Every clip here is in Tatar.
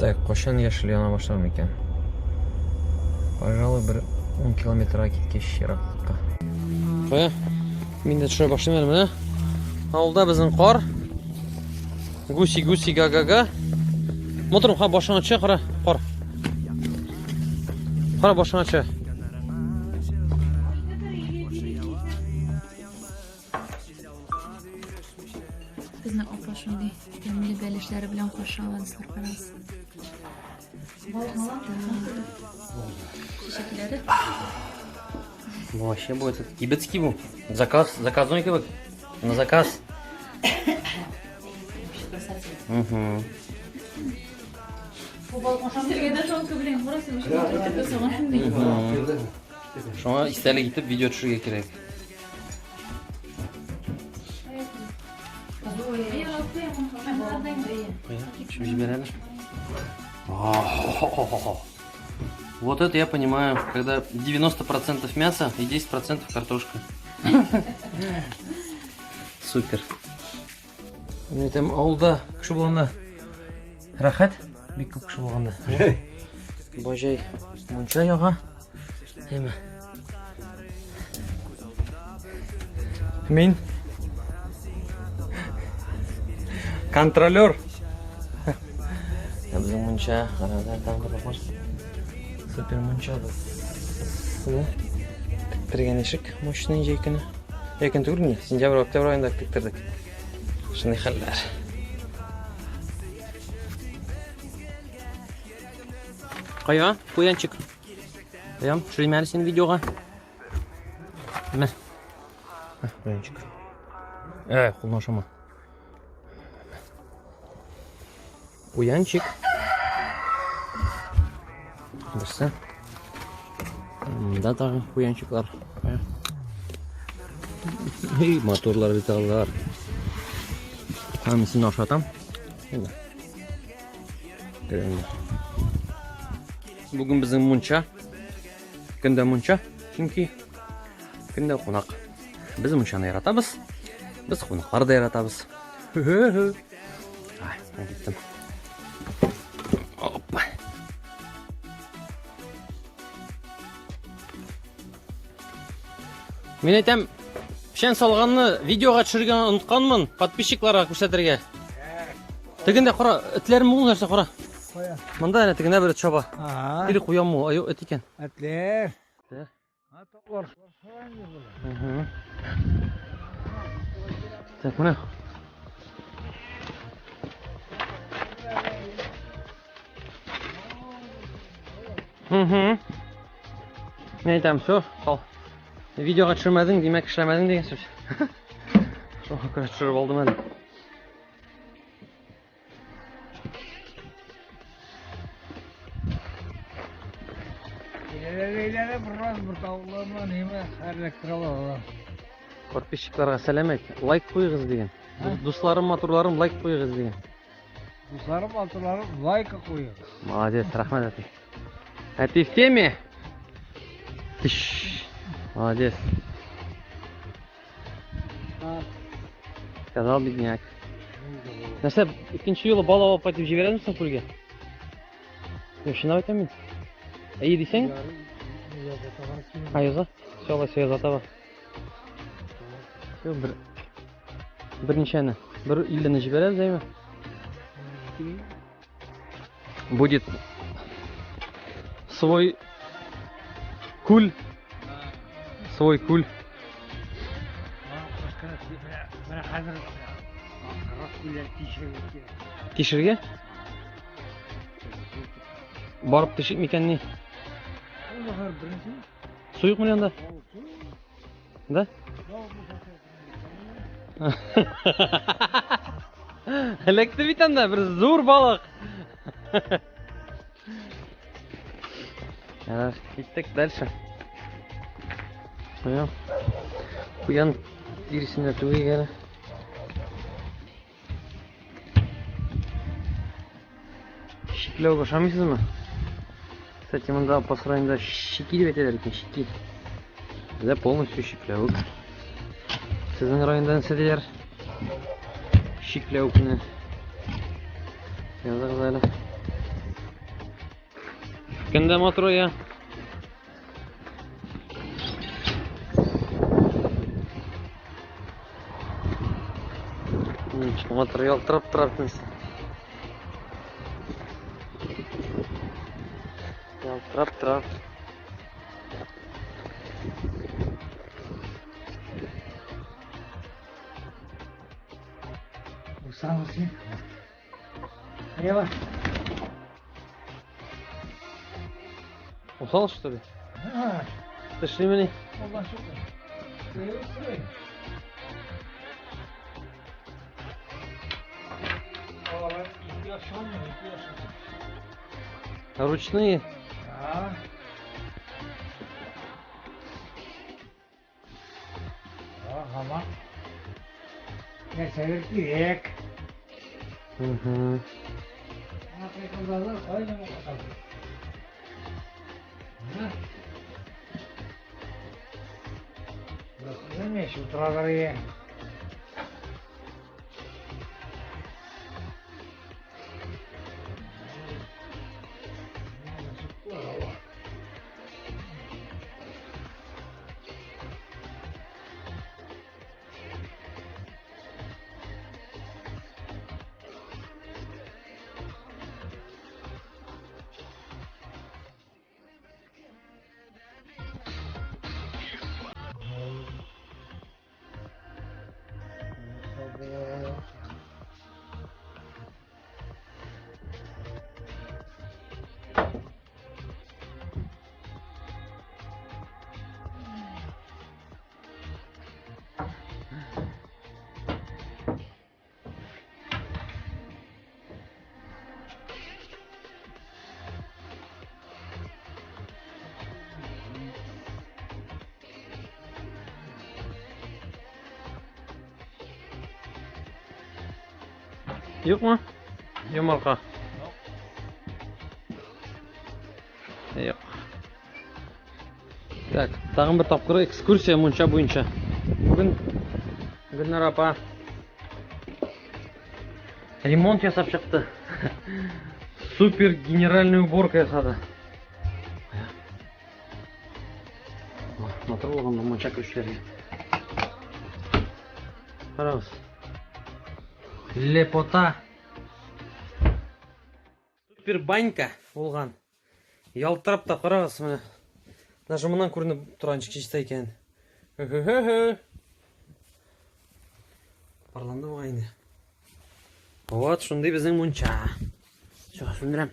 Так, кайчан яшел яна башлар микән? Пожалуй, бер 10 километрга киткәч ераклыкка. Кая? Мин дә төшерә башлыйм әле менә. Авылда безнең кар. Гуси, гуси, га-га-га. Моторым, ха, башыңа төшә, кара, кар. Кара, башыңа төшә. Безне апа шундый тәмле бәлешләре белән каршы ала, дуслар, карагыз. Чәчәкләре. Бу вообще бу этот кибетский бу. Заказ, заказной кебек. На заказ. Угу. Шуңа истәлек итеп видео төшерергә кирәк. Төшеп җибәрәле. Вот это я понимаю, когда 90% мяса и 10% картошка. Супер. Мин әйтәм, авылда кеше булганда рәхәт, бик күп кеше булганда. Баҗай мунча яга. Әйме. Мин контролер. Безнең мунча, карада там бер бар. Супер мунча бу. Тектергән ишек мощный җәй көне. Җәй көне түгел, сентябрь, октябрь аенда тектердек. Шундый хәлләр. Кая, куянчик. Куям, төшерим әле сине видеога. Мә. Куянчик. Ә, кулны ашама. Куянчик. Берсе. Монда тагын куянчиклар. Эй, моторлар бит алар. Һәм син ашатам. Бүген безнең мунча. Көндә мунча, чөнки көндә кунак. Без мунчаны яратабыз. Без кунаклар да яратабыз. Ай, мин киттем. Опа. Мин әйтәм, печән салганны видеога төшерергә онытканмын, подписчикларга күрсәтергә. Тегендә кара, этләр мул нәрсә кара. Кая? Монда әнә тегендә бер эт чаба. Ага. Или куян мул, аю эт икән. Этләр. Этләр. Ha, токлар. Угу. Так, менә. Угу. Мин әйтәм, все, кал. Видеога төшермәдең, димәк, эшләмәдең дигән сүз. Шуңа күрә төшереп алдым әле. Әйләнә бераз бер тавыкларына неме хәрләктерә алалар. Подписчикларга сәлам әйт, лайк куегыз дигән. Дусларым, матурларым, лайк куегыз дигән. Дусларым, матурларым, лайк куегыз. Молодец, рәхмәт әти. Әти в теме? Тыш. Молодец. Сказал бедняк. Нәрсә, икенче юлы бал алып кайтып җибәрәсең соң күлгә? Юк, чынлап әйтәм мин. Әйе дисәң? А, яза? Все, алайса яза таба. Все, бер берничәне, бер иллене җибәрәбез, әйме? Будет свой күл. Свой күл. Тишергә? Барып тишик микән ни? Су юкмы анда? Да? Эләкте бит анда бер зур балык. Ярар, киттек дальше. Куян. Куян тиресенә түгел әле. Чикләүгә ошамыйсызмы? Кстати, монда Апас районында щеки дип әйтәләр икән, щеки. Бездә полностью чикләвек. Сезнең районда нәрсә диләр? Чикләвекне. Языгыз әле. Көн дә матур я. Матур ялтырап тора бөтенесе. Ялтырап тора. Усал син. Ева. Усал, что ли? Төшлимени? Алла шөкер. Ручные? Да. Ага. Нәрсәләр кирәк. Угу. Юкмы? Йомырка. Юк. Так, тагын бер тапкыр экскурсия мунча буенча. Бүген Гөлнара апа ремонт ясап чыкты. Супер генеральная уборка ясады. Матур булган мунча керүчеләргә. Карагыз. Лепота. Супер банька булган. Ялтырап та карагыз менә. Даже моннан күренеп тора ничек чиста икән. Хе-хе-хе. Парланды бугай инде. Вот шундый безнең мунча. Все, сүндерәм.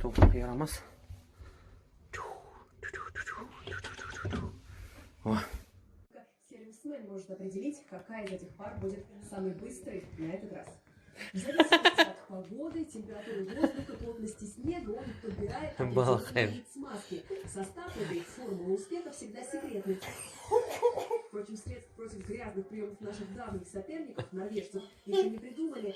Ток ярамас. О. Сервисмен может определить, какая из этих пар будет самой быстрой на этот раз. В зависимости от погоды, температуры воздуха, плотности снега он подбирает Балахай. определенный вид смазки. Состав этой формулы успеха всегда секретный. Впрочем, средств против грязных приемов наших давних соперников, норвежцев, еще не придумали.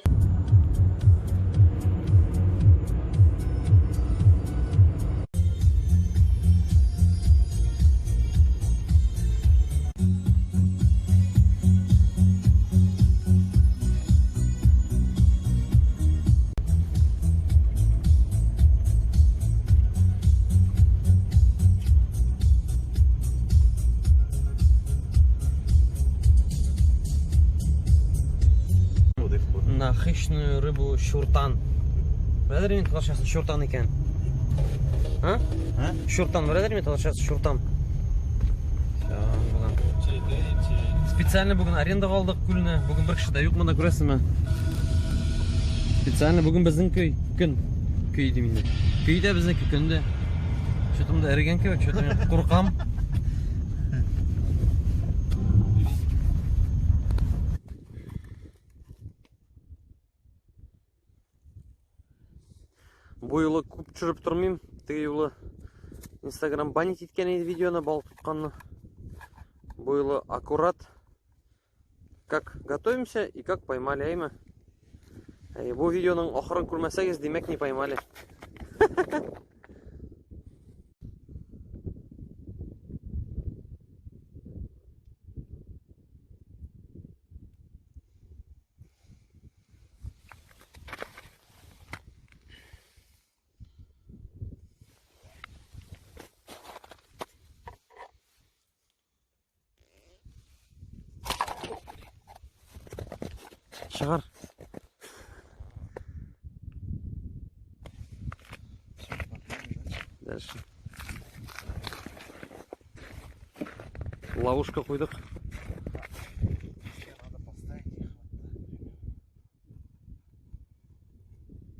На хищную рыбу чуртан. Беләләр мин татарчасы чуртан икән. А? Чуртан беләләр мин татарчасы чуртан. Всё, булган. Специально бүген арендага алдык күлне. Бүген бер кеше дә юк монда, күрәсезме? Специально бүген безнең көй, көн. Көй дим инде. Көй дә безнеке, көн дә. Что-то монда эрегән кебек, что-то мин куркам. Бу юлы күп төшереп тормыйм. Теге юлы Инстаграм банить иткән иде видеоны, балык тотканны. Бу юлы аккурат. Как готовимся и как поймали, әйме? Әй, бу видеоның ахырын күрмәсәгез, димәк, не поймали. Чыгар. Дальше. Ловушка куйдык. Надо поставить их вот так примерно.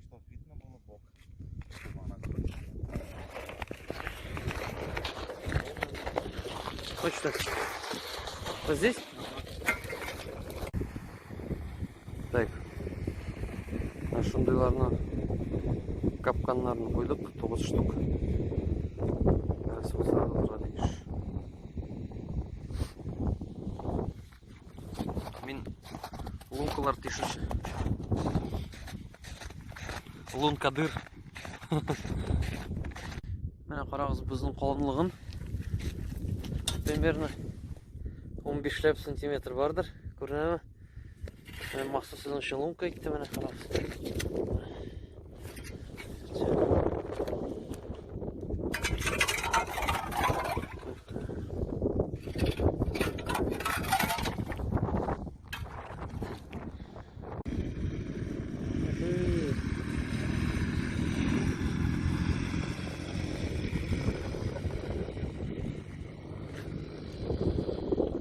Чтоб видно было бок. Чтобы она крутила. Точно. Вот здесь? Так. Менә шундыйларны капканнарны куйдык, 9 штук. Нәрсә булса да булырга тиеш. Мин лункалар тишүче. Лункадыр. Менә карагыз бозның калынлыгын. Примерно 15 ләп сантиметр бардыр. Күренәме? Менә махсус сезнең өчен лунка итте менә карагыз.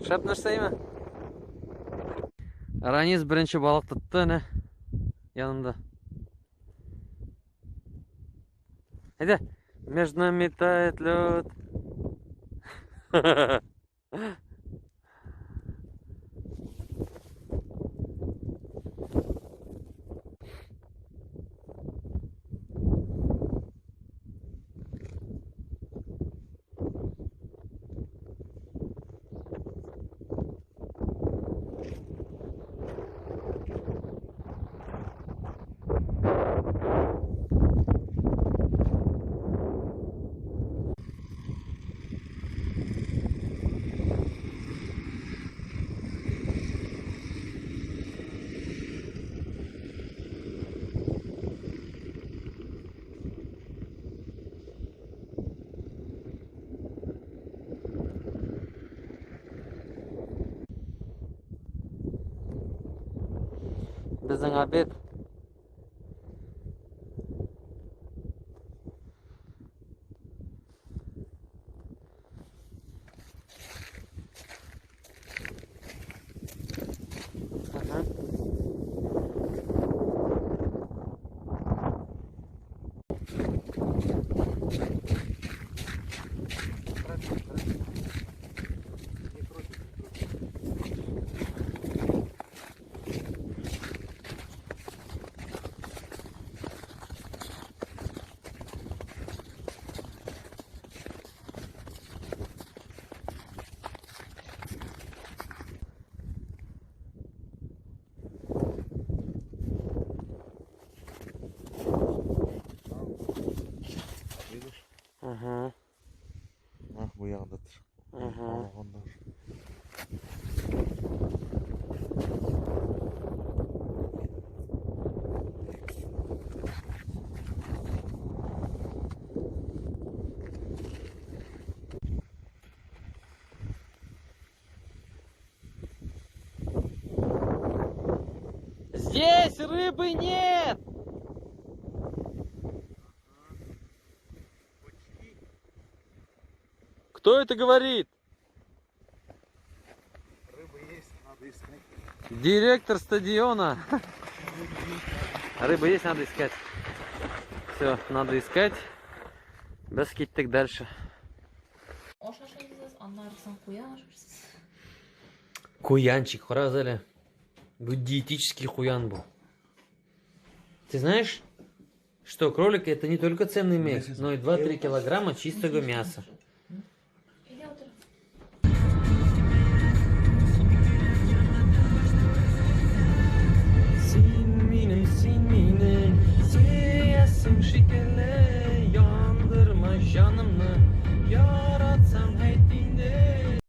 Шәп нәрсә име? Ранис беренче балык тотты әнә янымда. Әйдә, между нами тает лед. Безнең обед. Ага. Видишь? Ага. Ах, бу ягында тышык. Ага. Алганда. Здесь рыбы нет! Кто это говорит? Рыба есть, надо искать. Директор стадиона. Рыба есть, надо искать. Все, надо искать. Без киттек дальше. Аш ашыйсыз, аннары соң куян ашарсыз. Куянчик, карагыз әле. Бу диетический куян был. Ты знаешь, что кролик это не только ценный мех, но и 2-3 килограмма чистого мяса.